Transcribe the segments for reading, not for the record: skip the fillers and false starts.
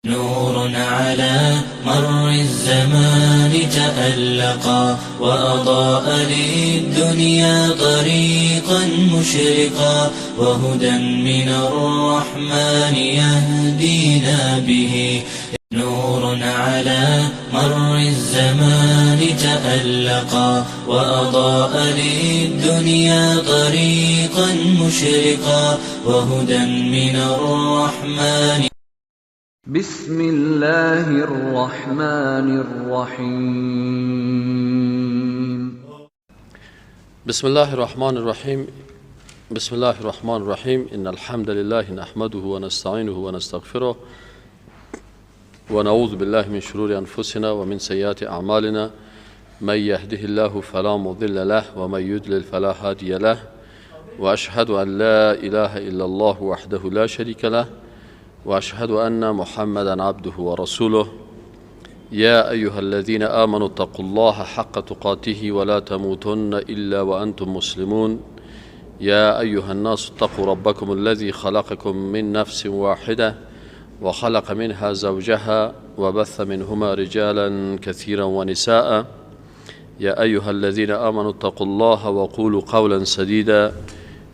نور على مر الزمان تألقا وأضاء للدنيا طريقا مشرقا وهدى من الرحمن يهدينا به. نور على مر الزمان تألقا وأضاء للدنيا طريقا مشرقا وهدى من الرحمن. بسم الله الرحمن الرحیم. بسم الله الرحمن الرحیم. بسم الله الرحمن الرحیم. ان الحمد لله نحمده ونستعینه ونستغفره ونعوذ بالله من شرور انفسنا ومن سیئات اعمالنا. من يهده الله فلا مضل له ومن يضلل فلا هادي له، واشهد ان لا اله الا الله وحده لا شريك له، واشهد ان محمدا عبده ورسوله. يا ايها الذين امنوا اتقوا الله حق تقاته ولا تموتن الا وانتم مسلمون. يا ايها الناس اتقوا ربكم الذي خلقكم من نفس واحده وخلق منها زوجها وبث منهما رجالا كثيرا ونساء. يا ايها الذين امنوا اتقوا الله وقولوا قولا سديدا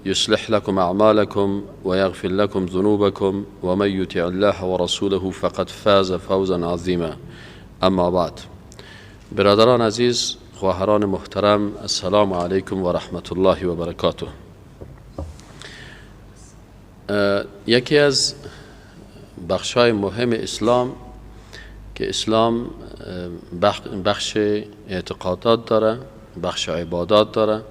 يصلح لكم اعمالكم ويغفر لكم ذنوبكم، ومن يطع الله ورسوله فقد فاز فوزا عظیما. اما بعد، برادران عزیز، خواهران محترم، السلام علیکم و رحمت الله و برکاته. یکی از بخش‌های مهم اسلام که اسلام بخش اعتقادات داره، بخش عبادات داره،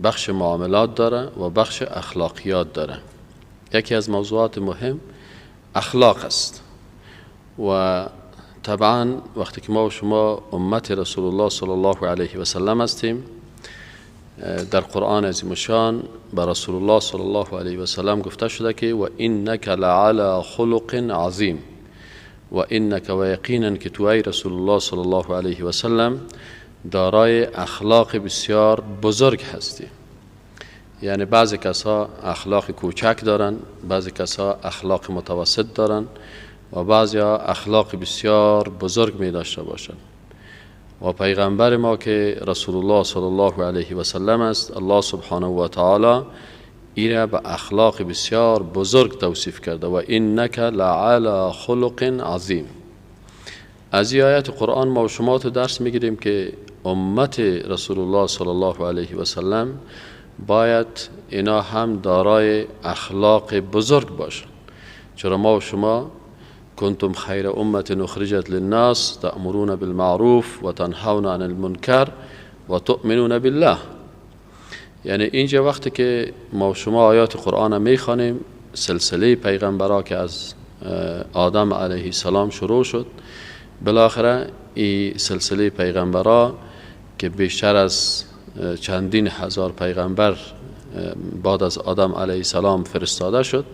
بخش معاملات داره و بخش اخلاقیات داره. یکی از موضوعات مهم اخلاق است و طبعا وقتی که ما و شما امت رسول الله صلی الله علیه و سلم هستیم، در قرآن عظیم الشان به رسول الله صلی الله علیه و سلم گفته شده که و انک لعلی خلق عظیم، و انک و یقینا که تو ای رسول الله صلی الله علیه و سلم دارای اخلاق بسیار بزرگ هستی. یعنی بعضی کسا اخلاق کوچک دارن، بعضی کسا اخلاق متوسط دارن و بعضی ها اخلاق بسیار بزرگ می داشته باشند. و پیغمبر ما که رسول الله صلی الله علیه و سلم است، الله سبحانه و تعالی ایره به اخلاق بسیار بزرگ توصیف کرده و انک لعلی خلق عظیم. از این آیت قرآن ما و شما تو درس میگیریم که امت رسول الله صلی الله علیه و سلم باید اینا هم دارای اخلاق بزرگ باشند. چرا ما و شما کنتم خیر امت اخرجت للناس تأمرون بالمعروف و تنهون عن المنکر و تؤمنون بالله. یعنی اینجا وقتی که ما و شما آیات قرآن میخوانیم، سلسله پیغمبرا که از آدم علیه السلام شروع شد، بالاخره این سلسله پیغمبرا که بیشتر از چندین هزار پیغمبر بعد از آدم علیه السلام فرستاده شد،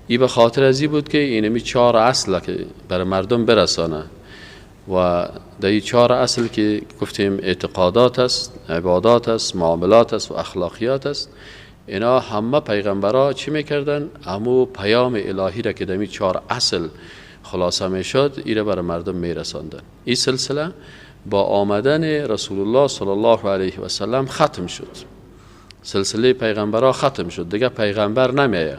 این به خاطر از این بود که اینمی چهار اصل که برای مردم برسانه و در این چهار اصل که گفتیم اعتقادات است، عبادات است، معاملات است و اخلاقیات است، اینا همه پیغمبرا چی میکردن؟ امو پیام الهی را که در این چهار اصل خلاصه میشد ایره برای مردم میرساندن. این سلسله با آمدن رسول الله صلی الله علیه و سلم ختم شد. سلسله پیغمبرا ختم شد، دیگه پیغمبر نمیایه،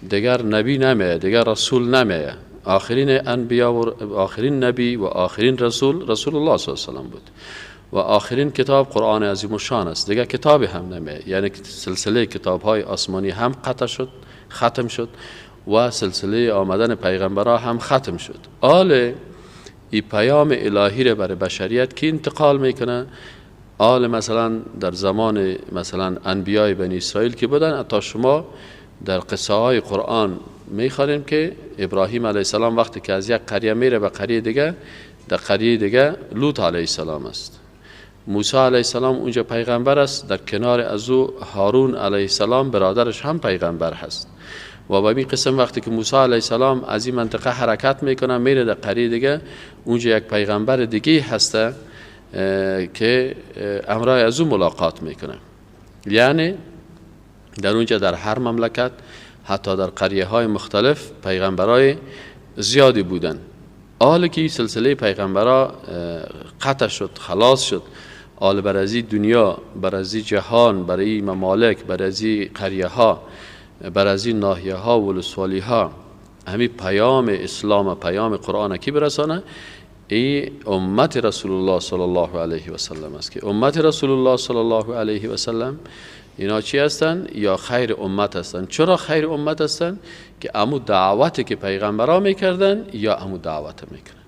دیگر نبی نمیایه، دیگر رسول نمیایه. آخرین انبیا و آخرین نبی و آخرین رسول رسول الله صلی الله علیه و سلم بود و آخرین کتاب قرآن عظیم الشان است، دیگر کتابی هم نمیایه. یعنی سلسله کتاب های آسمانی هم قطع شد، ختم شد و سلسله آمدن پیغمبرها هم ختم شد. آل ای پیام الهی را برای بشریت که انتقال میکنه، آل مثلا در زمان مثلا انبیای بنی اسرائیل که بودن، تا شما در قصه های قرآن میخوانیم که ابراهیم علیه السلام وقتی که از یک قریه میره به قریه دیگه، در قریه دیگه لوط علیه السلام است. موسی علیه السلام اونجا پیغمبر است، در کنار از او هارون علیه السلام برادرش هم پیغمبر هست. و به این قسم وقتی که موسی علیه السلام از این منطقه حرکت میکنه میره در قریه دیگه، اونجا یک پیغمبر دیگه هسته که امرای از او ملاقات میکنه. یعنی در اونجا در هر مملکت، حتی در قریه های مختلف، پیغمبرای زیادی بودن. حال که سلسله پیغمبرا قطع شد، خلاص شد، حال بر از دنیا، بر از جهان، برای ممالک، بر از قریه ها، بر از ناحیه ها و ولسوالی ها همین پیام اسلام، پیام قرآن کی برسانه؟ ای امت رسول الله صلی الله علیه و سلم است که امت رسول الله صلی الله علیه و سلم اینا چی هستن؟ یا خیر امت هستن. چرا خیر امت هستن؟ که امو دعوتی که پیغمبرا میکردن یا امو دعوت میکنن،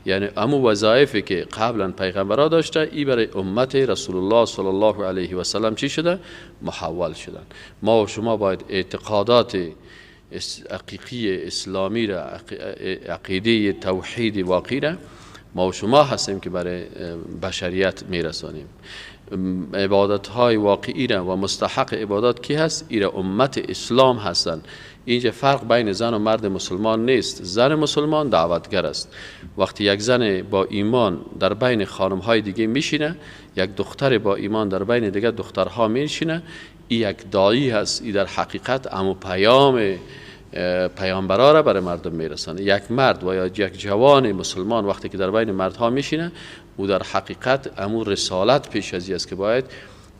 یعنی امو وظایفی که قبلا پیغمبرا داشته ای برای امت رسول الله صلی الله علیه و سلم چی شده؟ محول شدن. ما و شما باید اعتقادات حقیقی اسلامی را، عقیده توحید واقعی را ما و شما هستیم که برای بشریت میرسانیم. عبادت های واقعی را و مستحق عبادت کی هست؟ ایرا امت اسلام هستند. اینجا فرق بین زن و مرد مسلمان نیست. زن مسلمان دعوتگر است. وقتی یک زن با ایمان در بین خانم های دیگه میشینه، یک دختر با ایمان در بین دیگه دخترها میشینه، این یک داعی هست. این در حقیقت امو پیام پیامبرا را برای مردم میرسانه. یک مرد و یا یک جوان مسلمان وقتی که در بین مردها میشینه، او در حقیقت امو رسالت پیش از است که باید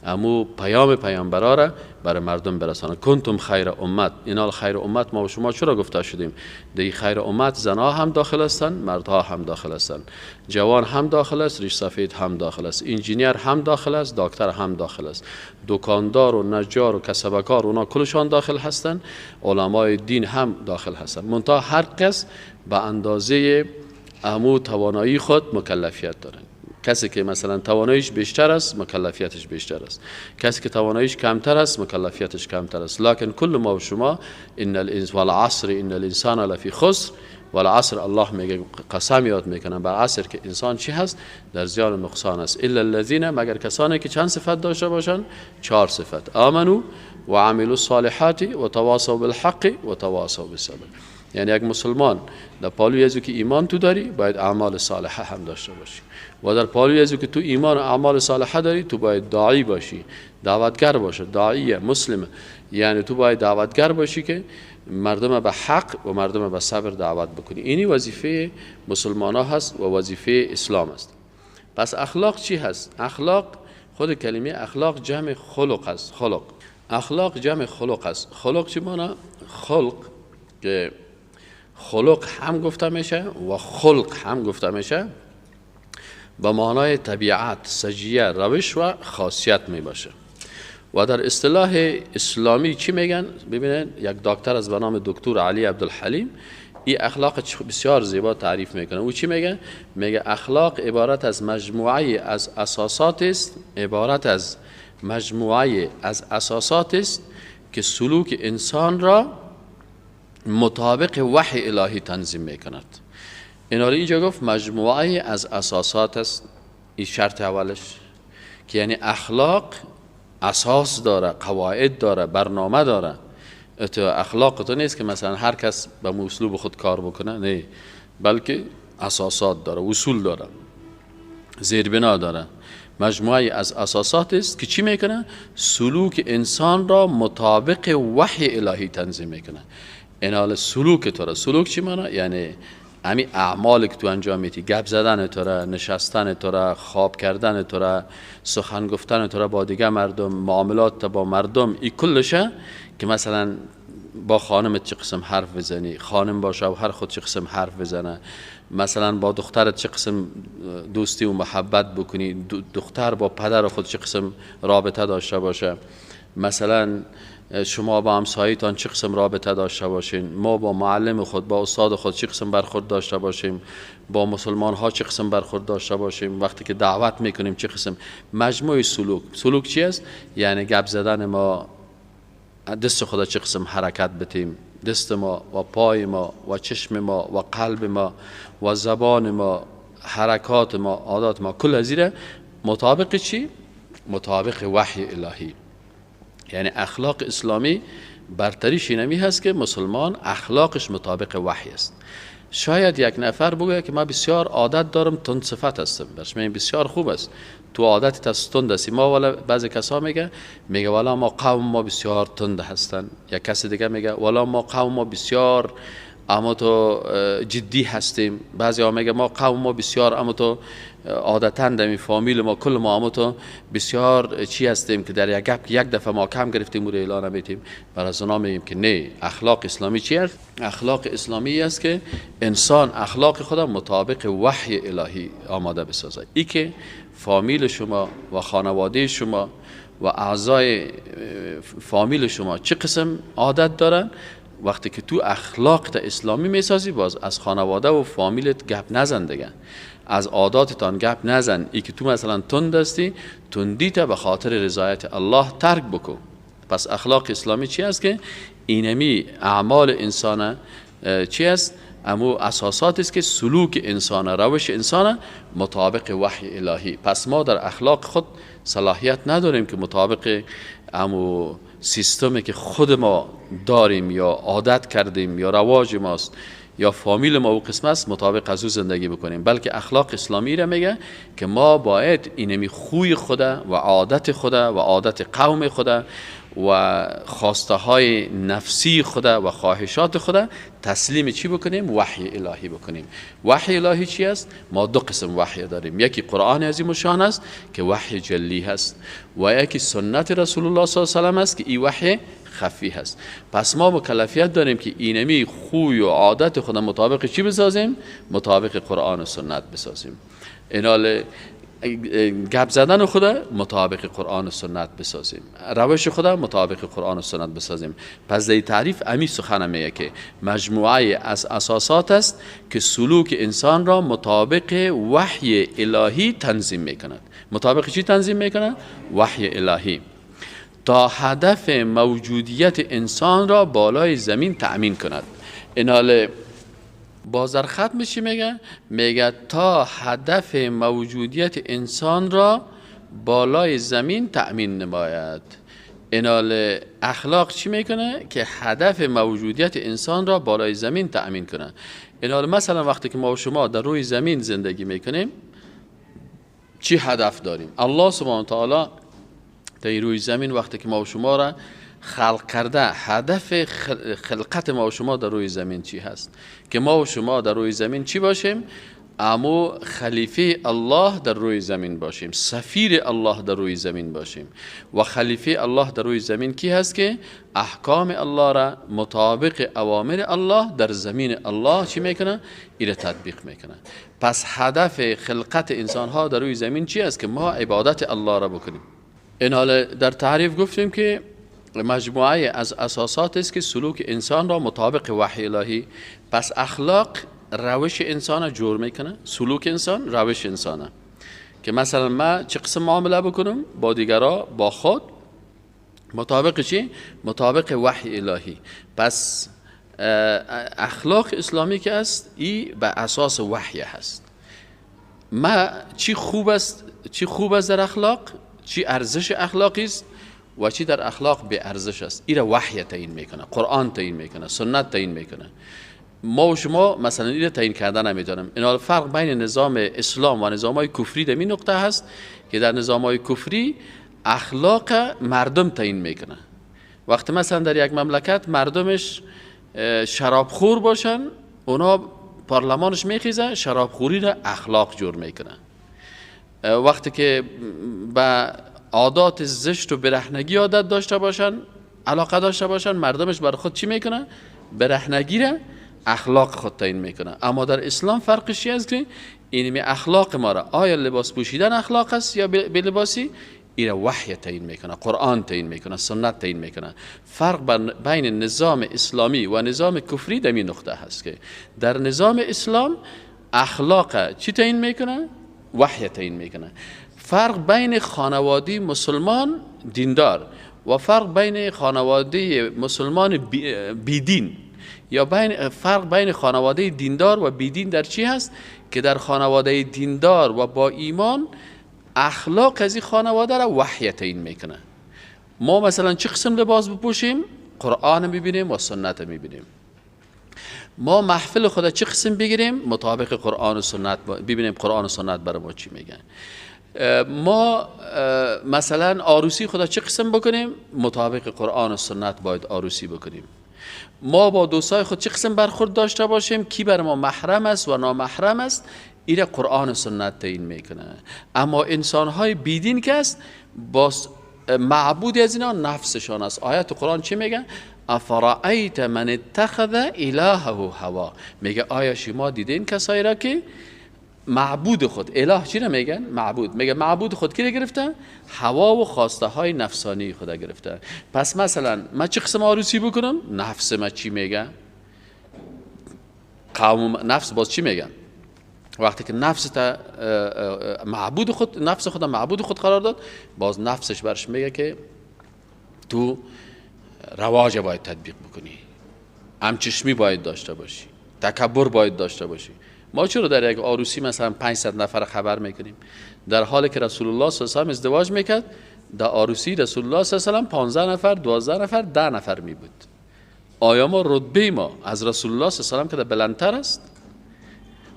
امو پیام پیامبرا را برای مردم برسانه. کنتم خیر امت، اینال خیر امت ما و شما چرا گفته شدیم؟ در خیر امت زنها هم داخل هستند، مردها هم داخل هستند، جوان هم داخل است، ریش سفید هم داخل است، انجینیر هم داخل است، دکتر هم داخل است، دکاندار و نجار و کسبکار اونا کلشان داخل هستند، علمای دین هم داخل هستند. منتها هر کس به اندازه امو توانایی خود مکلفیت داره. کسی که مثلا تواناییش بیشتر است مکلفیتش بیشتر است، کسی که تواناییش کمتر است مکلفیتش کمتر است. لکن کل ما و شما ان الانس والعصر ان الانسان لفی خسر، والعصر الله میگه قسم یاد میکنه بر عصر که انسان چی هست؟ در زیان و نقصان است. الا الذین، مگر کسانی که چند صفت داشته باشند؟ 4 صفت: آمنو و عملوا الصالحات و تواصوا بالحق و تواصوا بالصبر. یعنی یک مسلمان در پالوی از که ایمان تو داری باید اعمال صالحه هم داشته باشی، و در پالوی از که تو ایمان و اعمال صالحه داری تو باید داعی باشی، دعوتگر باشه، داعی مسلم. یعنی تو باید دعوتگر باشی که مردم به حق و مردم به صبر دعوت بکنی. اینی وظیفه مسلمان ها هست و وظیفه اسلام است. پس اخلاق چی هست؟ اخلاق، خود کلمه اخلاق جمع خلق است. خلق، اخلاق جمع خلق است. خلق چی معنی؟ خلق که خلق هم گفته میشه و خلق هم گفته میشه، به معنای طبیعت، سجیه، روش و خاصیت می باشه. و در اصطلاح اسلامی چی میگن؟ ببینن یک دکتر از به نام دکتر علی عبدالحلیم این اخلاق بسیار زیبا تعریف میکنه. او چی میگه؟ میگه اخلاق عبارت از مجموعه از اساسات است، عبارت از مجموعه از اساسات است که سلوک انسان را مطابق وحی الهی تنظیم میکند. اینا اینجا گفت مجموعه از اساسات است. این شرط اولش که یعنی اخلاق اساس داره، قواعد داره، برنامه داره. تو اخلاق تو نیست که مثلا هر کس به اسلوب خود کار بکنه، نه، بلکه اساسات داره، اصول داره، زیربنا داره. مجموعه از اساسات است که چی میکنه؟ سلوک انسان را مطابق وحی الهی تنظیم میکنه. اینال سلوک تو را، سلوک چی معنی؟ یعنی امی اعمال که تو انجام میدی، گپ زدن تو را، نشستن تو را، خواب کردن تو را، سخن گفتن تو را با دیگه مردم، معاملات با مردم، این کلشه که مثلا با خانمت چه قسم حرف بزنی، خانم با شوهر خود چه قسم حرف بزنه، مثلا با دخترت چه قسم دوستی و محبت بکنی، دختر با پدر خود چه قسم رابطه داشته باشه، مثلا شما با همسایه‌تان چه قسم رابطه داشته باشین، ما با معلم خود، با استاد خود چه قسم برخورد داشته باشیم، با مسلمان ها چه قسم برخورد داشته باشیم، وقتی که دعوت میکنیم چه قسم. مجموع سلوک. سلوک چی است؟ یعنی گپ زدن ما، دست خدا چه قسم حرکت بتیم، دست ما و پای ما و چشم ما و قلب ما و زبان ما، حرکات ما، عادات ما، کل از ایره مطابق چی؟ مطابق وحی الهی. یعنی اخلاق اسلامی برتریش اینمی هست که مسلمان اخلاقش مطابق وحی است. شاید یک نفر بگه که من بسیار عادت دارم تند صفت هستم، برش من بسیار خوب است، تو عادت تند هستی. ما والا بعضی کسا میگه والا ما قوم ما بسیار تند هستن. یک کس دیگه میگه والا ما قوم ما بسیار اما تو جدی هستیم. بعضی ها میگه ما قوم ما بسیار اما تو عادتاً در فامیل ما کل ما اما تو بسیار چی هستیم که در یک گپ یک دفعه ما کم گرفتیم و اعلان نمیتیم. برای از اونا میگیم که نه، اخلاق اسلامی چی است؟ اخلاق اسلامی است که انسان اخلاق خود مطابق وحی الهی آماده بسازه. ای که فامیل شما و خانواده شما و اعضای فامیل شما چه قسم عادت دارن، وقتی که تو اخلاق تا اسلامی میسازی باز از خانواده و فامیلت گپ نزن دیگه، از عاداتتان گپ نزن. ای که تو مثلا تند هستی، تندی تا به خاطر رضایت الله ترک بکن. پس اخلاق اسلامی چی است؟ که اینمی اعمال انسان چی است؟ امو اساسات است که سلوک انسان، روش انسان مطابق وحی الهی. پس ما در اخلاق خود صلاحیت نداریم که مطابق امو سیستمی که خود ما داریم یا عادت کردیم یا رواج ماست یا فامیل ما و قسم است مطابق از او زندگی بکنیم، بلکه اخلاق اسلامی را میگه که ما باید اینمی خوی خود و عادت خود و عادت قوم خود و خواسته های نفسی خود و خواهشات خود تسلیم چی بکنیم؟ وحی الهی بکنیم. وحی الهی چی است؟ ما دو قسم وحی داریم، یکی قرآن عظیم الشان است که وحی جلی هست و یکی سنت رسول الله صلی الله علیه و سلم است که این وحی خفی هست. پس ما مکلفیت داریم که اینمی خوی و عادت خود مطابق چی بسازیم؟ مطابق قرآن و سنت بسازیم. اینال گپ زدن خود مطابق قرآن و سنت بسازیم، روش خود مطابق قرآن و سنت بسازیم. پس در تعریف امی سخن میگه که مجموعه از اساسات است که سلوک انسان را مطابق وحی الهی تنظیم میکند. مطابق چی تنظیم میکند؟ وحی الهی، تا هدف موجودیت انسان را بالای زمین تأمین کند. اینال بازر ختم چی میگه؟ میگه تا هدف موجودیت انسان را بالای زمین تأمین نماید. اینال اخلاق چی میکنه؟ که هدف موجودیت انسان را بالای زمین تأمین کنه. اینال مثلا وقتی که ما و شما در روی زمین زندگی میکنیم چی هدف داریم؟ الله سبحانه و تعالی در روی زمین وقتی که ما و شما را خلق کرده، هدف خلقت ما و شما در روی زمین چی هست؟ که ما و شما در روی زمین چی باشیم؟ امو خلیفه الله در روی زمین باشیم، سفیر الله در روی زمین باشیم. و خلیفه الله در روی زمین کی هست؟ که احکام الله را مطابق اوامر الله در زمین الله چی میکنه؟ ایره تطبیق میکنه. پس هدف خلقت انسان ها در روی زمین چی است؟ که ما عبادت الله را بکنیم. این حال در تعریف گفتیم که مجموعه از اساسات است که سلوک انسان را مطابق وحی الهی. پس اخلاق روش انسان جور میکنه، سلوک انسان روش انسانه که مثلا ما چه قسم معامله بکنم با دیگرا، با خود، مطابق چی؟ مطابق وحی الهی. پس اخلاق اسلامی که است ای به اساس وحی هست. ما چی خوب است، چی خوب است در اخلاق، چی ارزش اخلاقی است و چی در اخلاق به ارزش است، ایره وحی تعیین میکنه، قرآن تعیین میکنه، سنت تعیین میکنه. ما و شما مثلا ایره تعیین کردن نمیتونیم. این فرق بین نظام اسلام و نظام های کفری در این نقطه هست که در نظام های کفری اخلاق مردم تعیین میکنه. وقتی مثلا در یک مملکت مردمش شرابخور باشن، اونا پارلمانش میخیزه شرابخوری را اخلاق جور میکنه. وقتی که به عادات زشت و برهنگی عادت داشته باشن، علاقه داشته باشن، مردمش بر خود چی میکنه؟ برهنگی را اخلاق خود تعیین میکنه. اما در اسلام فرقش چی است؟ که اینمی اخلاق ما را، آیا لباس پوشیدن اخلاق است یا بی لباسی، ایره وحی تعیین میکنه، قرآن تعیین میکنه، سنت تعیین میکنه. فرق بین نظام اسلامی و نظام کفری در این نقطه هست که در نظام اسلام اخلاق چی تعیین میکنه؟ وحی تعیین میکنه. فرق بین خانواده مسلمان دیندار و فرق بین خانواده مسلمان بیدین، یا بین فرق بین خانواده دیندار و بیدین در چی هست؟ که در خانواده دیندار و با ایمان اخلاق از این خانواده را وحی تعیین میکنه. ما مثلا چه قسم لباس بپوشیم؟ قرآن میبینیم و سنت میبینیم. ما محفل خود چه قسم بگیریم؟ مطابق قرآن و سنت ببینیم قرآن و سنت برای ما چی میگن. ما مثلا عروسی خدا چه قسم بکنیم؟ مطابق قرآن و سنت باید عروسی بکنیم. ما با دوستای خود چه قسم برخورد داشته باشیم، کی بر ما محرم است و نامحرم است، ایره قرآن و سنت تعیین میکنه. اما انسانهای بیدین که است باز معبود از اینا نفسشان است. آیت قرآن چی میگه؟ افرأیت من اتخذ الهه هوا. میگه آیا شما دیدین کسایی را که معبود خود، اله چی را میگن؟ معبود. میگه معبود خود کی را گرفته؟ هوا و خواسته های نفسانی خود گرفته. پس مثلا من چه قسم عروسی بکنم؟ نفس ما چی میگه؟ قوم نفس باز چی میگن؟ وقتی که نفس تا معبود خود، نفس خود معبود خود قرار داد، باز نفسش برش میگه که تو رواج باید تطبیق بکنی، همچشمی باید داشته باشی، تکبر باید داشته باشی. ما چرا در یک عروسی مثلا 500 نفر خبر میکنیم، در حالی که رسول الله صلی الله علیه و آله ازدواج میکرد، در عروسی رسول الله صلی الله علیه و آله 15 نفر، 12 نفر، 10 نفر می بود. آیا ما رتبه ما از رسول الله صلی الله علیه و آله که بلندتر است؟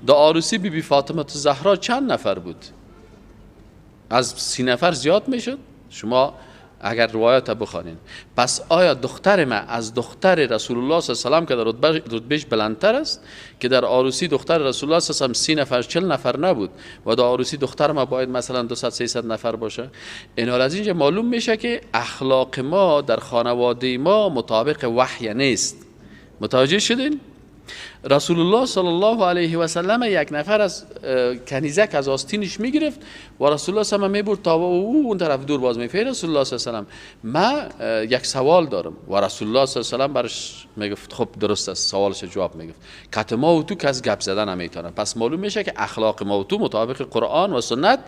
در عروسی بی بی فاطمه زهرا چند نفر بود؟ از 30 نفر زیاد میشد؟ شما اگر روایت بخوانین. پس آیا دختر ما از دختر رسول الله صلی الله علیه و سلم که در رتبهش بلندتر است، که در عروسی دختر رسول الله صلی الله علیه و سلم 30 نفر 40 نفر نبود و در عروسی دختر ما باید مثلا 200 300 نفر باشه؟ این حال از اینجا معلوم میشه که اخلاق ما در خانواده ما مطابق وحی نیست. متوجه شدین؟ رسول الله صلی الله علیه و سلم یک نفر از کنیزک از آستینش میگرفت و رسول الله صلی الله علیه و میبرد تا او اون طرف دور باز میفهمید. رسول الله صلی الله علیه و من یک سوال دارم و رسول الله صلی الله علیه و سلم برش میگفت خب درست است، سوالش جواب میگفت. کت ما و تو کس گپ زدن نمیتونه. پس معلوم میشه که اخلاق ما و تو مطابق قرآن و سنت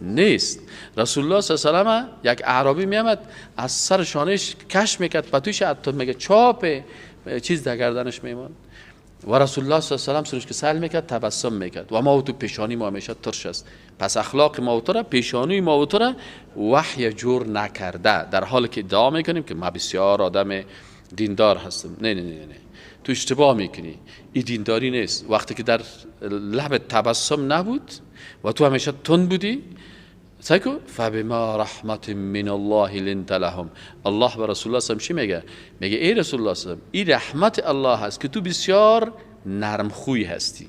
نیست. رسول الله صلی الله علیه و سلم یک اعرابی میامد از سر شانهش کش میکرد پتوش، حتی میگه چاپ چیز در گردنش میماند و رسول الله صلی الله علیه و سلم سرش که سهل میکرد تبسم میکرد و ما و تو پیشانی ما همیشه ترش است. پس اخلاق ما و تو را، پیشانی ما و تو را وحی جور نکرده، در حالی که ادعا میکنیم که ما بسیار آدم دیندار هستم. نه نه نه نه، تو اشتباه میکنی، این دینداری نیست. وقتی که در لب تبسم نبود و تو همیشه تند بودی، سیکو فبما رحمت من الله لنت لهم. الله به رسول الله صلی الله علیه و چی میگه؟ میگه ای رسول الله صلی الله علیه و این رحمت الله هست که تو بسیار نرم خوی هستی.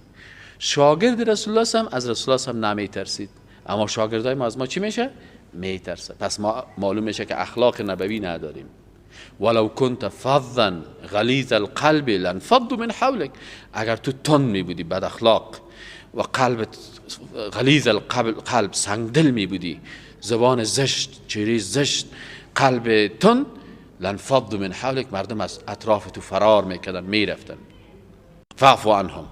شاگرد رسول الله صلی الله علیه و از رسول الله صلی الله علیه و نمیترسید، اما شاگردای ما از ما چی میشه؟ میترسه. پس ما معلوم میشه که اخلاق نبوی نداریم. ولو كنت فظا غلیظ القلب لانفضوا من حولك. اگر تو تند می بودی، بد اخلاق و قلبت غلیظ القلب، سنگدل می بودی، زبان زشت، چهره زشت، قلب تند، لانفضوا من حولك، مردم از اطراف تو فرار میکردن، میرفتن. فاعف عنهم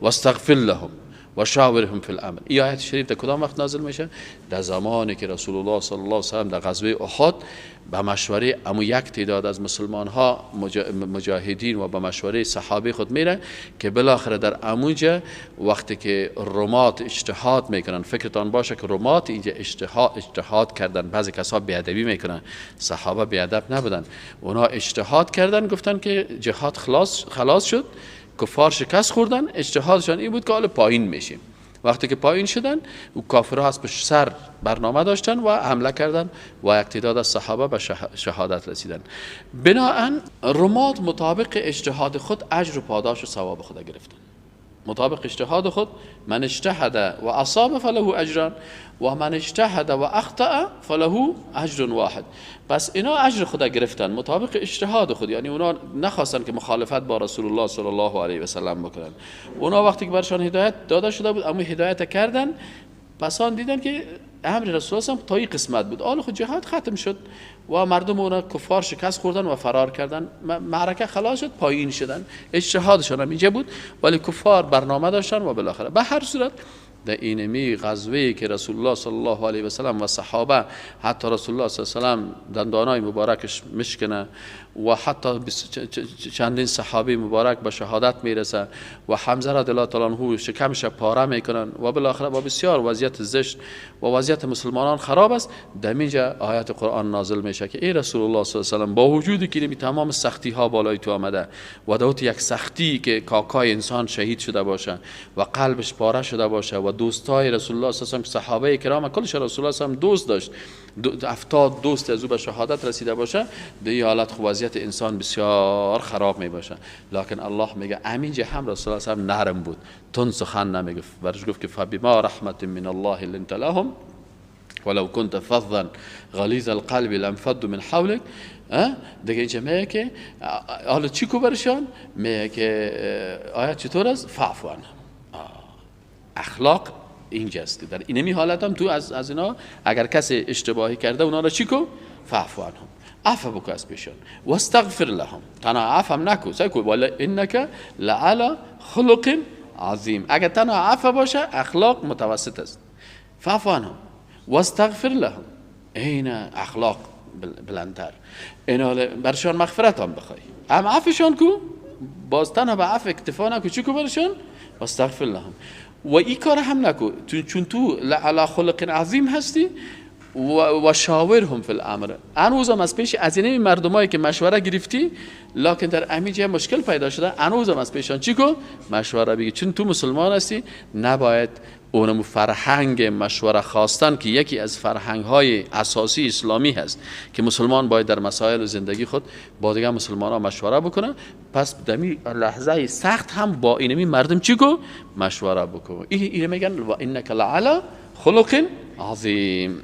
واستغفر لهم و شاورهم فی الامر. این آیت شریف در کدام وقت نازل میشه؟ در زمانی که رسول الله صلی الله علیه و سلم در غزوه احد به مشوره امو یک تعداد از مسلمان ها مجاهدین و به مشوره صحابه خود میره که بالاخره در اموجه وقتی که رمات اجتهاد میکنن، فکرتان باشه که رمات اینجا اجتهاد کردن، بعضی کسا بیادبی میکنن، صحابه بیادب نبودن، اونا اجتهاد کردن، گفتن که جهاد خلاص شد، کفار شکست خوردن، اجتهادشان این بود که حالا پایین میشیم. وقتی که پایین شدن و کافرها از پشت سر برنامه داشتن و حمله کردن و یک تعداد از صحابه به شهادت رسیدن. بناهن رمات مطابق اجتهاد خود اجر و پاداش و ثواب خود گرفتن. مطابق اجتهاد خود، من اجتهد و اصاب فله اجران و من اجتهد و اخطأ فله اجر واحد. پس اینا اجر خود گرفتن مطابق اجتهاد خود، یعنی اونا نخواستن که مخالفت با رسول الله صلی الله علیه و سلم بکنن. اونا وقتی که برشان هدایت داده شده بود، اما هدایت کردن، پس آن دیدن که امر رسول الله تا این قسمت بود، آل خود جهاد ختم شد و مردم اونا کفار شکست خوردن و فرار کردن، معرکه خلاص شد، پایین شدن، اجتهادشان هم اینجا بود، ولی کفار برنامه داشتن و بالاخره به هر صورت در اینمی غزوه‌ای که رسول الله صلی الله علیه و سلم و صحابه، حتی رسول الله صلی الله علیه و سلم دندانای مبارکش مشکنه و حتی چندین صحابی مبارک به شهادت میرسه و حمزه رضی الله تعالی عنه شکمش پاره میکنن و بالاخره با بسیار وضعیت زشت و وضعیت مسلمانان خراب است، در اینجا آیات قرآن نازل میشه که ای رسول الله صلی الله علیه و سلم، با وجودی که تمام سختی ها بالای تو آمده و دوت یک سختی که کاکای انسان شهید شده باشه و قلبش پاره شده باشه و و دوستای رسول الله صلی الله علیه و صحابه کرام کلش رسول الله صلی الله علیه و دوست داشت، 70 دوست از او به شهادت رسیده باشه، در این حالت خو وضعیت انسان بسیار خراب می باشه. لکن الله میگه امینجا هم رسول الله صلی الله علیه و نرم بود، تند سخن نمیگفت، برش گفت که فبما رحمت من الله لنت لهم ولو كنت فظا غلیظ القلب لانفضوا من حولك. دیگه اینجا میگه که حالا چی کو برشان؟ میگه که آیا چطور است؟ فاعف عنهم. اخلاق اینجاست. در اینمی حالت هم تو از اینا اگر کسی اشتباهی کرده اونا را چی کو؟ فاعف عنهم، عفو بکن از پیشان، واستغفر لهم، تنها عفو هم نکو، سعی کو ولی انک لعلی خلق عظیم. اگر تنها عفو باشه اخلاق متوسط است. فاعف عنهم واستغفر لهم، این اخلاق بلندتر، اینا برشان مغفرت هم بخوای، هم عفوشان کو، باز تنها به عفو اکتفا نکو، چی کو برشان؟ واستغفر لهم. و این کار هم نکو، چون تو علی خلق عظیم هستی و شاورهم فی الامر. هنوزم از پیش از این مردمایی که مشوره گرفتی، لکن در همینجا مشکل پیدا شده، هنوزم از پیشان چی کو؟ مشوره بگی. چون تو مسلمان هستی نباید اونم فرهنگ مشوره خواستن که یکی از فرهنگ های اساسی اسلامی هست که مسلمان باید در مسائل زندگی خود با دیگر مسلمان ها مشوره بکنه. پس در لحظه سخت هم با اینمی مردم چی کو؟ مشوره بکنه. این میگن و انک لعلی خلق عظیم.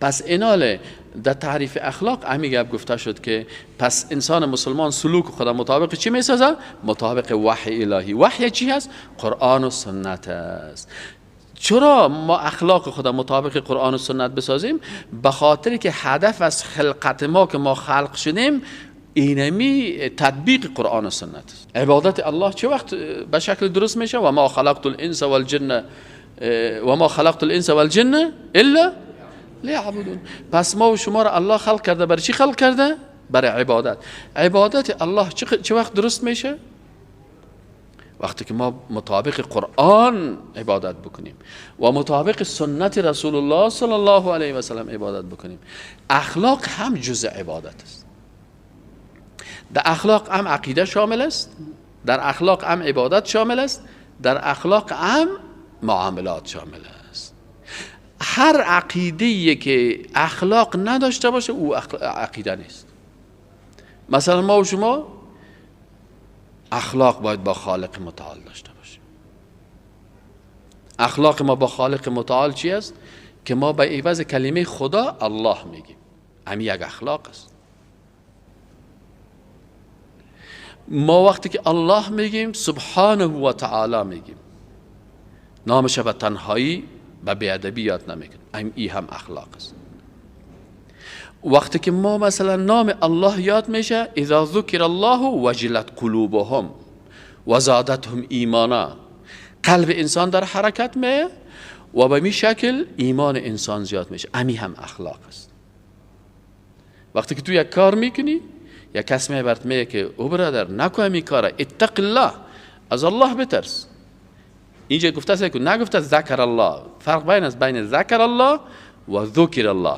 پس ایناله در تعریف اخلاق همی گپ گفته شد که پس انسان مسلمان سلوک خود مطابق چی میسازه؟ مطابق وحی الهی. وحی چی هست؟ قرآن و سنت است. چرا ما اخلاق خود مطابق قرآن و سنت بسازیم؟ به خاطر که هدف از خلقت ما که ما خلق شدیم اینمی تطبیق قرآن و سنت است. عبادت الله چه وقت به شکل درست میشه؟ و ما خلقت الانس والجن و ما خلقت الانس والجن الا لیعبدون. پس ما و شما را الله خلق کرده، برای چی خلق کرده؟ برای عبادت. عبادت الله چه وقت درست میشه؟ وقتی که ما مطابق قرآن عبادت بکنیم و مطابق سنت رسول الله صلی الله علیه و سلم عبادت بکنیم. اخلاق هم جزء عبادت است. در اخلاق هم عقیده شامل است، در اخلاق هم عبادت شامل است، در اخلاق هم معاملات شامل است. هر عقیده‌ای که اخلاق نداشته باشه او عقیده نیست. مثلا ما و شما اخلاق باید با خالق متعال داشته باشیم. اخلاق ما با خالق متعال چی است؟ که ما به عوض کلمه خدا الله میگیم. همین یک اخلاق است. ما وقتی که الله میگیم سبحانه و تعالی میگیم، نامش به تنهایی به بیادبی یاد نمیکنیم. این هم اخلاق است. وقتی که ما مثلا نام الله یاد میشه، اذا ذکر الله وجلت قلوبهم و زادتهم ایمانا، قلب انسان در حرکت میه و به می شکل ایمان انسان زیاد میشه. امی هم اخلاق است. وقتی که تو یک کار میکنی، یک کس میه برات میگه که او برادر نکو همی کاره، اتق الله، از الله بترس. اینجا گفته است که نگفته ذکر الله، فرق بین است بین ذکر الله و ذکر الله.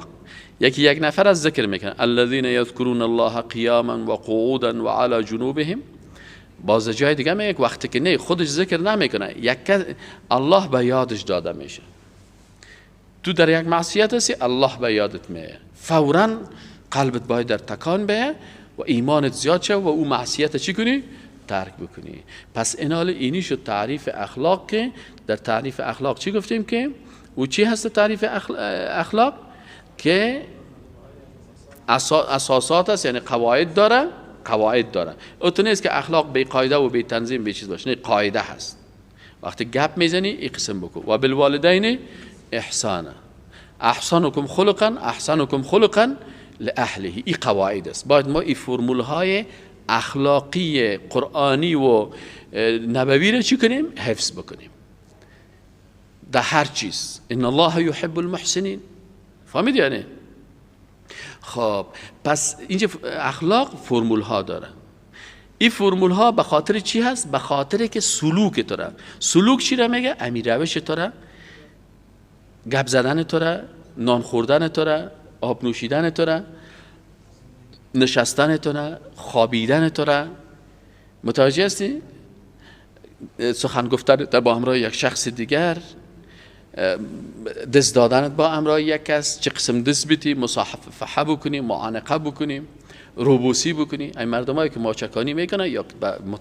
یکی یک نفر از ذکر میکنه، الذین یذکرون الله قیاما و قعودا و علی جنوبهم. باز جای دیگه میگه وقتی که نه خودش ذکر نمیکنه، یک الله به یادش داده میشه. تو در یک معصیت هستی، الله به یادت میه، فورا قلبت باید در تکان بیه و ایمانت زیاد شه و او معصیت چی کنی؟ ترک بکنی. پس اینال اینی شد تعریف اخلاق. که در تعریف اخلاق چی گفتیم؟ که او چی هست تعریف اخلاق؟ که اساسات است، یعنی قواعد داره، قواعد داره. او تو نیست که اخلاق بی قاعده و بی تنظیم بی چیز باشه، نه، قاعده هست. وقتی گپ میزنی این قسم بکن. و بالوالدین احسانا، احسنکم خلقا احسنکم خلقا لاهله. این قواعد است. باید ما این فرمول های اخلاقی قرآنی و نبوی را چی کنیم؟ حفظ بکنیم در هر چیز. ان الله یحب المحسنین. فهمید یعنی؟ خب پس اینجا اخلاق فرمول ها داره. این فرمول ها به خاطر چی هست؟ به خاطر که سلوک تو را. سلوک چی را میگه؟ امی روش تو را، گپ زدن تو را، نان خوردن تو را، آب نوشیدن تو را، نشستن تو را، خوابیدن تو را. متوجه هستی؟ سخن گفتن با همراه یک شخص دیگر، دست دادنت با همراه یک کس، چه قسم دست بیتی، مصافحه بکنی، معانقه بکنی، روبوسی بکنی. این مردمایی که ماچکانی میکنن یا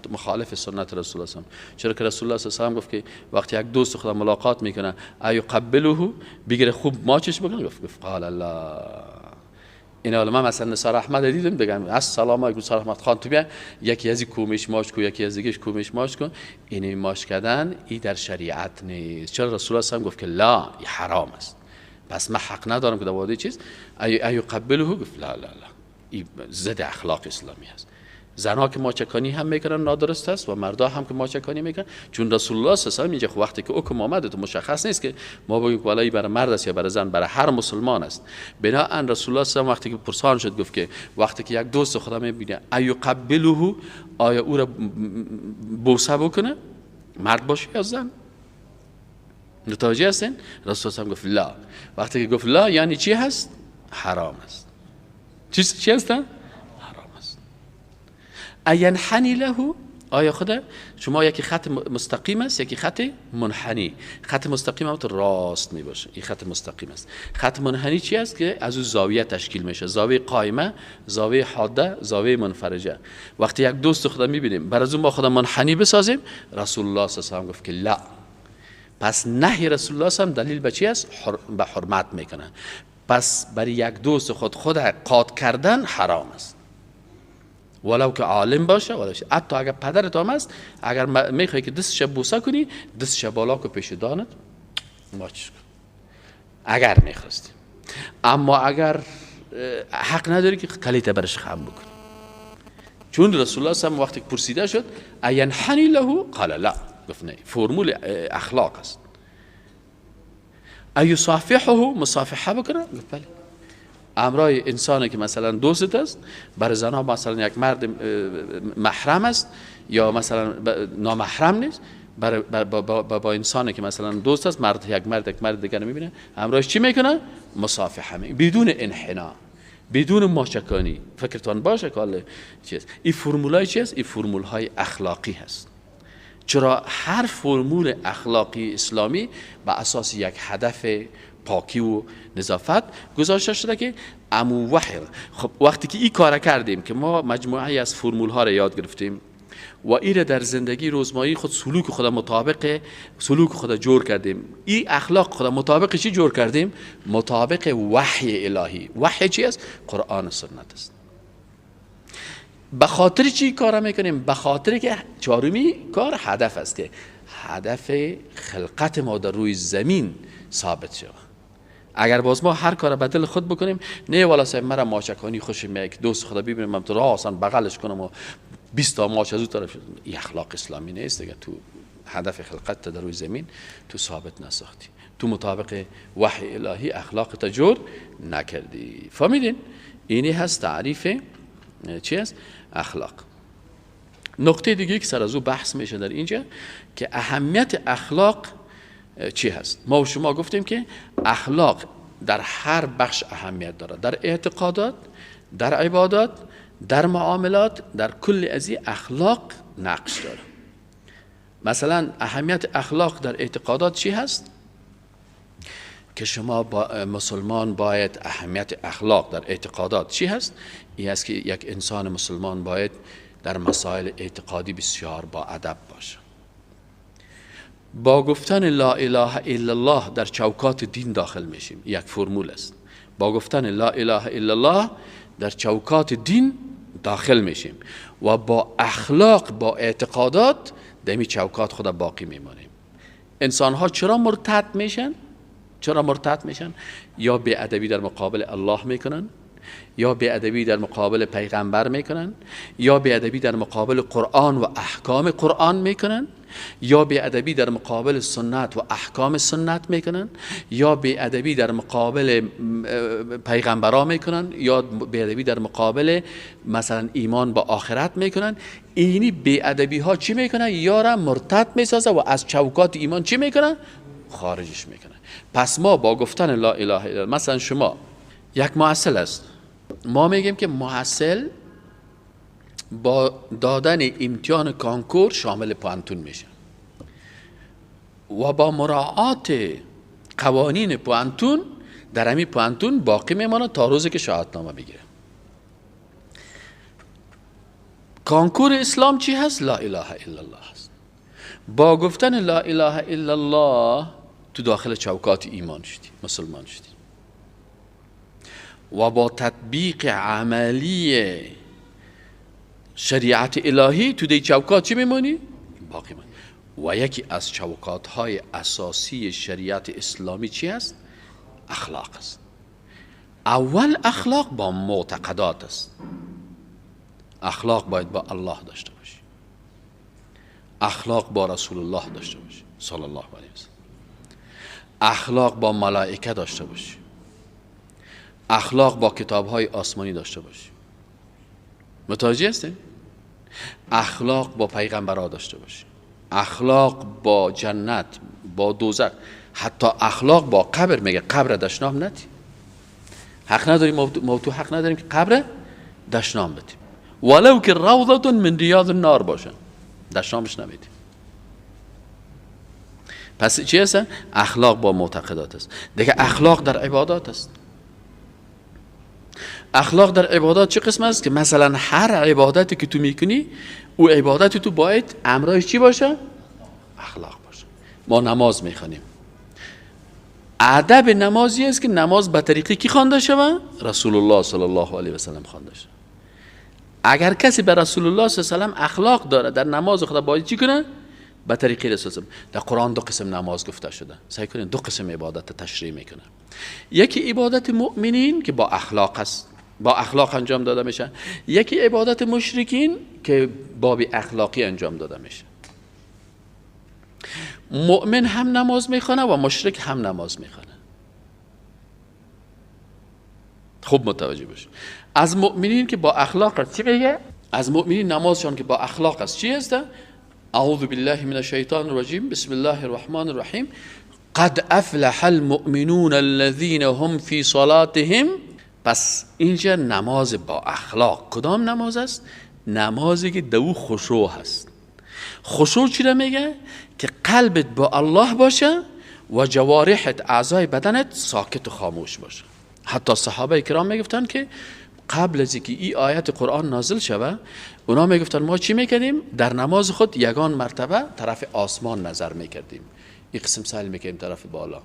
مخالف سنت رسول الله، چرا که رسول الله صلی الله علیه و گفت که وقتی یک دوست خود ملاقات میکنه ایقبله، بگیره خوب ماچش بکنه، گفت قال الله. این حالا من مثلا نثار احمد دیدم بگم السلام علیکم نثار احمد خان، تو بیا یکی از کومش ماچ کو، یکی از دیگهش کومش ماچ کن. این ماچ کردن ای در شریعت نیست. چرا رسول الله صلی الله علیه و گفت که لا، ای حرام است. پس من حق ندارم که در وادی چیز ایقبله، گفت لا لا لا، این ضد اخلاق اسلامی است. زنها که ماچکانی هم میکنن نادرست است و مردا هم که ماچکانی میکنن، چون رسول الله صلی الله علیه و اینجا وقتی که حکم آمده تو مشخص نیست که ما بگیم والله برای مرد است یا برای زن، برای هر مسلمان است. بناءً رسول الله صلی الله علیه و وقتی که پرسان شد گفت که وقتی که یک دوست خدا میبینه ایقبله، آیا او را بوسه بکنه، مرد باشه یا زن؟ متوجه هستین؟ رسول الله گفت لا. وقتی که گفت لا یعنی چی هست؟ حرام است. چی هست؟ حرام است. اینحنی له، آیا خدا شما یکی خط مستقیم است، یکی خط منحنی. خط مستقیم هم تو راست می باشه، این خط مستقیم است. خط منحنی چی است؟ که از او زاویه تشکیل میشه، زاویه قائمه، زاویه حاده، زاویه منفرجه. وقتی یک دوست خدا میبینیم بر از اون ما خدا منحنی بسازیم، رسول الله صلی الله علیه و گفت که لا. پس نهی رسول الله صلی الله علیه و دلیل به چی است؟ به حرمت میکنه. پس برای یک دوست خود قات کردن حرام است، ولو که عالم باشه، ولو حتی اگر پدرت هم است، اگر میخوای که دستش بوسه کنی، دستش بالا که پیش دانت ماچش کن اگر میخواستی. اما اگر حق نداری که کلیت برش خم بکنی، چون رسول الله صلی الله علیه و وقتی پرسیده شد اینحنی له قال لا، گفت نه، فرمول اخلاق است. ایصافحه، مصافحه بکنه، گفت بله. امرای انسانی که مثلا دوست است، برای زنها مثلا یک مرد محرم است یا مثلا نامحرم نیست، برای با انسانی که مثلا دوست است، مرد یک مرد دیگر میبینه، امرایش چی میکنه؟ مصافحه میکنه، بدون انحنا، بدون ماچکانی. فکرتان باشه که چیز این فرمولای چی است؟ این فرمول های اخلاقی هست. چرا هر فرمول اخلاقی اسلامی به اساس یک هدف پاکی و نظافت گذاشته شده که امو وحی. خب وقتی که این کار کردیم که ما مجموعه از فرمول ها را یاد گرفتیم و این را در زندگی روزمایی خود سلوک خود مطابق سلوک خود جور کردیم، این اخلاق خود مطابق چی جور کردیم؟ مطابق وحی الهی. وحی چی است؟ قرآن و سنت است. به خاطر چی کار میکنیم؟ به خاطر که چهارمی کار هدف است که هدف خلقت ما در روی زمین ثابت شود. اگر باز ما هر کار بدل خود بکنیم، نه والا صاحب مرا ماچکانی خوش میاد که دوست خدا ببینم من تو راه بغلش کنم و 20 تا ماچ از اون طرف، این اخلاق اسلامی نیست دیگه. تو هدف خلقت در روی زمین تو ثابت نساختی، تو مطابق وحی الهی اخلاق تا جور نکردی. فهمیدین؟ اینی هست تعریف چی است؟ اخلاق. نقطه دیگه که سر از او بحث میشه در اینجا که اهمیت اخلاق چی هست؟ ما و شما گفتیم که اخلاق در هر بخش اهمیت داره، در اعتقادات، در عبادات، در معاملات، در کل از این اخلاق نقش داره. مثلا اهمیت اخلاق در اعتقادات چی هست؟ که شما با مسلمان باید اهمیت اخلاق در اعتقادات چی هست؟ این است که یک انسان مسلمان باید در مسائل اعتقادی بسیار با ادب باشه. با گفتن لا اله الا الله در چوکات دین داخل میشیم، یک فرمول است. با گفتن لا اله الا الله در چوکات دین داخل میشیم و با اخلاق، با اعتقادات در چوکات خود باقی میمانیم. انسان ها چرا مرتد میشن؟ چرا مرتد میشن؟ یا بی ادبی در مقابل الله میکنن، یا بی ادبی در مقابل پیغمبر میکنن، یا بی ادبی در مقابل قرآن و احکام قرآن میکنن، یا بی ادبی در مقابل سنت و احکام سنت میکنن، یا بی ادبی در مقابل پیغمبرا میکنن، یا بی ادبی در مقابل مثلا ایمان با آخرت میکنن. اینی بی ادبی ها چی میکنن؟ یا را مرتد میسازه و از چوکات ایمان چی میکنن؟ خارجش میکنن. پس ما با گفتن لا اله الا الله، مثلا شما یک محصل است، ما میگیم که محصل با دادن امتحان کانکور شامل پوهنتون میشه. و با مراعات قوانین پوانتون در همین پوانتون باقی میمانه تا روزی که شهادتنامه بگیره. کانکور اسلام چی هست؟ لا اله الا الله هست. با گفتن لا اله الا الله تو داخل چوکات ایمان شدی، مسلمان شدی. و با تطبیق عملی شریعت الهی تو دی چوکات چی میمانی؟ باقی مانی. و یکی از چوکات های اساسی شریعت اسلامی چی هست؟ اخلاق است. اول اخلاق با معتقدات است. اخلاق باید با الله داشته باشی، اخلاق با رسول الله داشته باشی صلی الله علیه وسلم، اخلاق با ملائکه داشته باشی، اخلاق با کتاب‌های آسمانی داشته باشی. متوجه هستین؟ اخلاق با پیغمبرها داشته باشی، اخلاق با جنت، با دوزخ، حتی اخلاق با قبر. میگه قبر دشنام ندی، حق نداریم، ما تو حق نداریم که قبر دشنام بدیم، ولو که روضه من ریاض النار باشه دشنامش نمیدیم. پس چی هست؟ اخلاق با معتقدات است. دیگه اخلاق در عبادات است. اخلاق در عبادات چه قسم است؟ که مثلا هر عبادتی که تو میکنی او عبادت تو باید امرایش چی باشه؟ اخلاق باشه. ما نماز میخوانیم، ادب نمازی است که نماز به طریقی کی خوانده شوه؟ رسول الله صلی الله علیه و سلم خوانده شوه. اگر کسی به رسول الله صلی الله علیه و سلم اخلاق داره در نماز خود باید چی کنه؟ به طریقی رسول. در قرآن دو قسم نماز گفته شده، سعی کنین دو قسم عبادت تشریح میکنه. یکی عبادت مؤمنین که با اخلاق است، با اخلاق انجام داده میشه. یکی عبادت مشرکین که باب اخلاقی انجام داده میشه. مؤمن هم نماز میخوانه و مشرک هم نماز میخوانه. خوب متوجه باش. از مؤمنین که با اخلاق است چی میگه؟ از مؤمنین نمازشان که با اخلاق است چی است؟ اعوذ بالله من الشیطان الرجیم، بسم الله الرحمن الرحیم، قد افلح المؤمنون الذين هم فی صلاتهم. پس اینجا نماز با اخلاق کدام نماز است؟ نمازی که دو خشوع هست. خشوع چی را میگه؟ که قلبت با الله باشه و جوارحت، اعضای بدنت ساکت و خاموش باشه. حتی صحابه کرام میگفتن که قبل از اینکه این آیت قرآن نازل شوه، اونا میگفتن ما چی میکردیم؟ در نماز خود یگان مرتبه طرف آسمان نظر میکردیم، این قسم سیل میکردیم طرف بالا.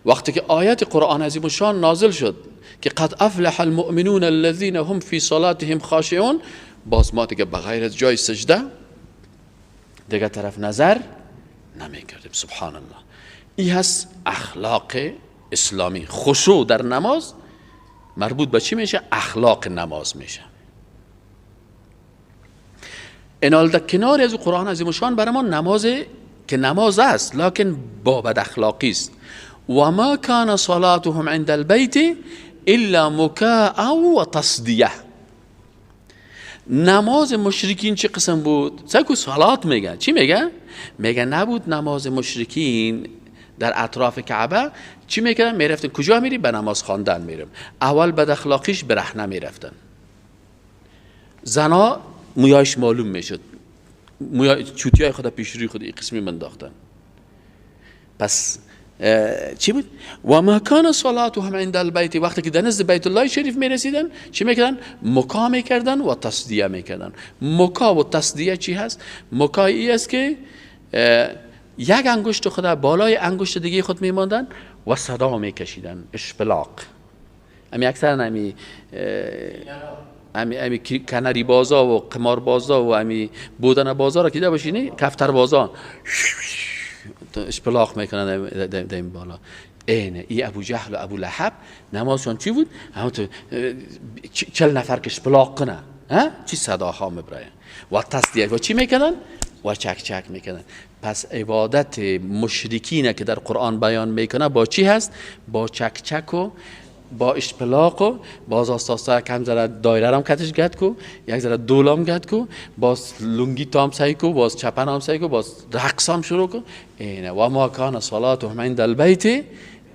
وقتی که آیت قرآن عظیم الشان نازل شد که قد افلح المؤمنون الذين هم فی صلاتهم خاشعون، باز ما دیگه بغیر از جای سجده دیگه طرف نظر نمیکردیم. سبحان الله. این هست اخلاق اسلامی. خشوع در نماز مربوط به چی میشه؟ اخلاق نماز میشه. اینال در کنار از قرآن عظیم الشان برای ما نماز که نماز است لکن با بد اخلاقی است. و ما کان صلاتهم عند البیت الا مکاء و تصدیه. نماز مشرکین چه قسم بود؟ سکو صلات میگه. چی میگه؟ میگه نبود نماز مشرکین در اطراف کعبه. چی میکردن؟ میرفتن کجا میری؟ به نماز خواندن میرم. اول بد اخلاقیش برهنه میرفتن. زنا مویایش معلوم میشد، مویای چوتیای خود پیش روی خود این قسمی منداختن. پس چی بود؟ و ما کان صلاتهم عند البیت. وقتی که در نزد بیت الله شریف میرسیدن چی میکردن؟ مکا میکردن و تصدیه میکردن. مکا و تصدیه چی هست؟ مکا ای است که یک انگشت خود بالای انگشت دیگه خود میماندن و صدا میکشیدن، اشپلاق. امی اکثرا امی امی کنری بازا و قمار بازا و امی بودن بازا را که دیده باشی، نه کفتر بازا اشپلاق میکنن در این بالا. اینه ای ابو جهل و ابو لهب نمازشان چی بود؟ همون 40 نفر که اشپلاق کنه، ها چی صداها میبرن و تصدیه و چی میکنن؟ و چک چک میکنن. پس عبادت مشرکینه که در قرآن بیان میکنه با چی هست؟ با چک چک و با اشپلاق و باز آستا کم ذره دایره رام کتش گد کو، یک ذره دولام گد کو، باز لنگی تام سعی کو، باز چپن هم سعی کو، باز رقص هم شروع کو. اینه و ما کان صلاتهم عند البیت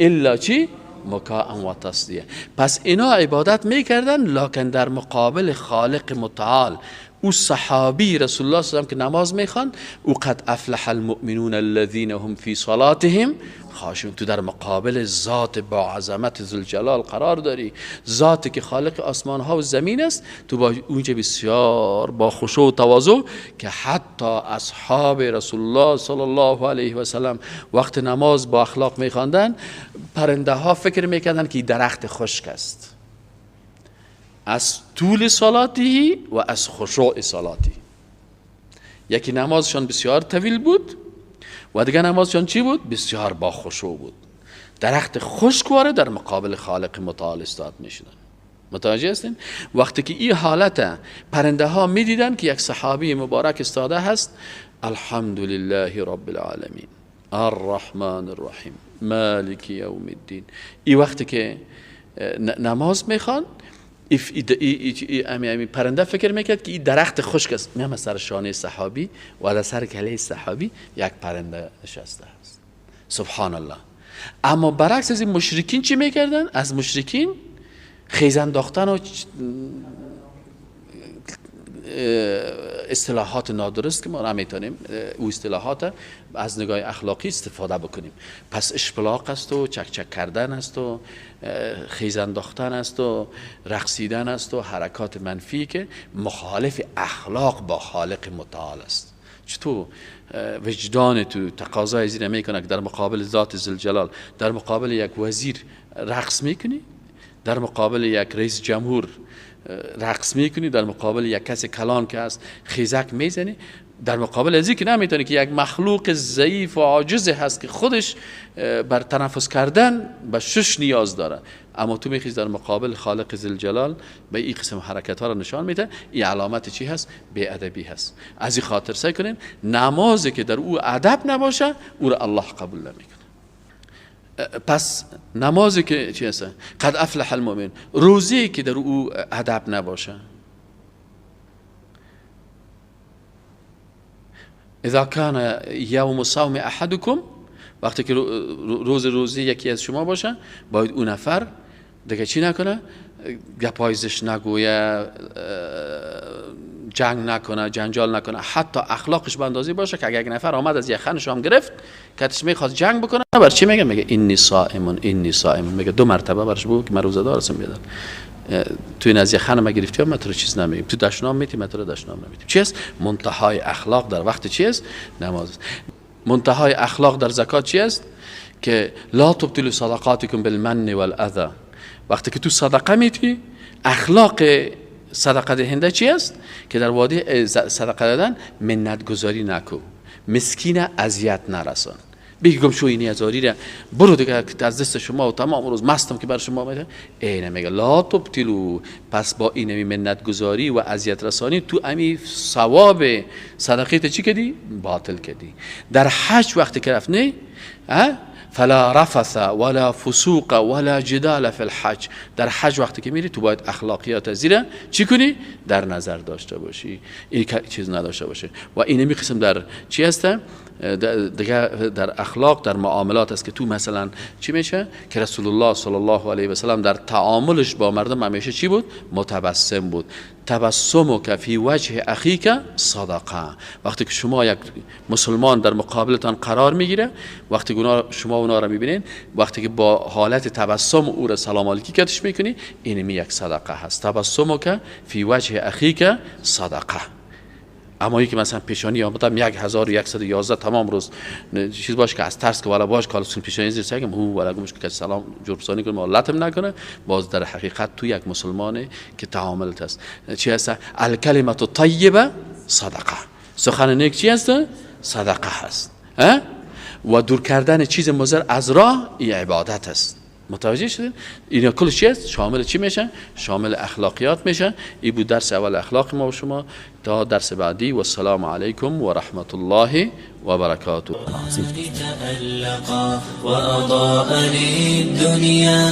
الا چی؟ مکاء و تصدیه. پس اینا عبادت میکردن لکن در مقابل خالق متعال، او صحابی رسول الله صلی الله علیه و که نماز میخوان، او قد افلح المؤمنون الذين هم فی صلاتهم خاشعون. تو در مقابل ذات با عظمت ذوالجلال قرار داری، ذاتی که خالق آسمان ها و زمین است. تو با اونجا بسیار با خشوع و تواضع که حتی اصحاب رسول الله صلی الله علیه و سلم وقت نماز با اخلاق میخواندن، پرنده ها فکر میکردن که درخت خشک است از طول صلاته و از خشوع صلاته. یکی نمازشان بسیار طویل بود و دیگه نمازشان چی بود؟ بسیار با خشوع بود. درخت خشکواره در مقابل خالق متعال استاد میشدن. متوجه هستین؟ وقتی که این حالت پرنده ها میدیدن که یک صحابی مبارک استاده هست، الحمدلله رب العالمین الرحمن الرحیم مالک یوم الدین، این وقتی که نماز میخوان، امی پرنده فکر میکرد که این درخت خشک است. میام سر شانه صحابی و در سر کله صحابی یک پرنده نشسته است. سبحان الله. اما برعکس از این مشرکین چی میکردن؟ از مشرکین خیز انداختن و اصطلاحات نادرست که ما نمیتونیم او اصطلاحات از نگاه اخلاقی استفاده بکنیم. پس اشپلاق است و چک چک کردن است و خیز انداختن است و رقصیدن است و حرکات منفی که مخالف اخلاق با خالق متعال است. چطور وجدان تو تقاضای زیر میکنه که در مقابل ذات ذوالجلال، در مقابل یک وزیر رقص میکنی، در مقابل یک رئیس جمهور رقص میکنی، در مقابل یک کس کلان که هست خیزک میزنی، در مقابل از که نمیتونی که یک مخلوق ضعیف و عاجز هست که خودش بر تنفس کردن به شش نیاز داره، اما تو میخیز در مقابل خالق ذوالجلال به این قسم حرکت ها را نشان میده. این علامت چی هست؟ بی ادبی هست. از این خاطر سعی کنین نمازی که در او ادب نباشه او را الله قبول نمیکنه. پس نمازی که چی هست؟ قد افلح المؤمن. روزی که در او ادب نباشه، اذا کان یوم صوم احدکم، وقتی که روز روزی یکی از شما باشه، باید اون نفر دیگه چی نکنه؟ گپای زشت نگویه، جنگ نکنه، جنجال نکنه، حتی اخلاقش به اندازه باشه که اگر یک نفر آمد از یخنش هم گرفت کتش میخواست جنگ بکنه، بر چی میگه؟ میگه اینی صائمون اینی صائمون. میگه دو مرتبه برش بگو که من روزه دار هستم، بیادر تو این از یخن ما گرفتی، ما تو رو چیز نمیگیم، تو دشنام میتی، ما تو رو دشنام نمیتیم. چی است؟ منتهای اخلاق در وقت چی است؟ نماز است. منتهای اخلاق در زکات چی است؟ که لا تبطلوا صدقاتکم بالمن والاذى. وقتی که تو صدقه میتی، اخلاق صدقه دهنده چی است؟ که در وادی صدقه دادن منت گذاری نکو، مسکین اذیت نرسان، بگی گم شو اینی ازاری را برو دیگه از دست شما و تمام روز مستم که بر شما میده. اینه میگه لا تبطلوا. پس با اینمی منت گذاری و اذیت رسانی تو امی ثواب صدقه ته چی کردی؟ باطل کردی. در حج وقتی که رفت فلا رفث ولا فسوق ولا جدال فی الحج. در حج وقتی که میری تو باید اخلاقیات زیره چی کنی؟ در نظر داشته باشی، این چیز نداشته باشه. و اینمی قسم در چی هسته؟ دیگه در اخلاق، در معاملات است که تو مثلا چی میشه؟ که رسول الله صلی الله علیه و سلم در تعاملش با مردم همیشه چی بود؟ متبسم بود. تبسمک فی وجه اخیک صدقه. وقتی که شما یک مسلمان در مقابلتان قرار میگیره، وقتی که شما اونا را میبینین، وقتی که با حالت تبسم او را سلام علیکی کتش میکنی، اینمی یک صدقه هست. تبسمک فی وجه اخیک صدقه. اما یکی مثلا پیشانی آمدم 1111 تمام روز چیز باش که از ترس که والا باش کالسون پیشانی زیر سگم هو والا گمش که سلام جربسانی کنه لطم نکنه، باز در حقیقت تو یک مسلمانه که تعاملت است چی هست؟ الکلمه الطیبه صدقه. سخن نیک چی هست؟ صدقه هست. و دور کردن چیز مضر از راه این عبادت است. متوجه شدین؟ اینا کل چی است؟ شامل چی میشه؟ شامل اخلاقیات میشه. این بود درس اول اخلاق ما و شما. تا درس بعدی، و السلام علیکم و رحمت الله و برکاته. وأضاء للدنيا.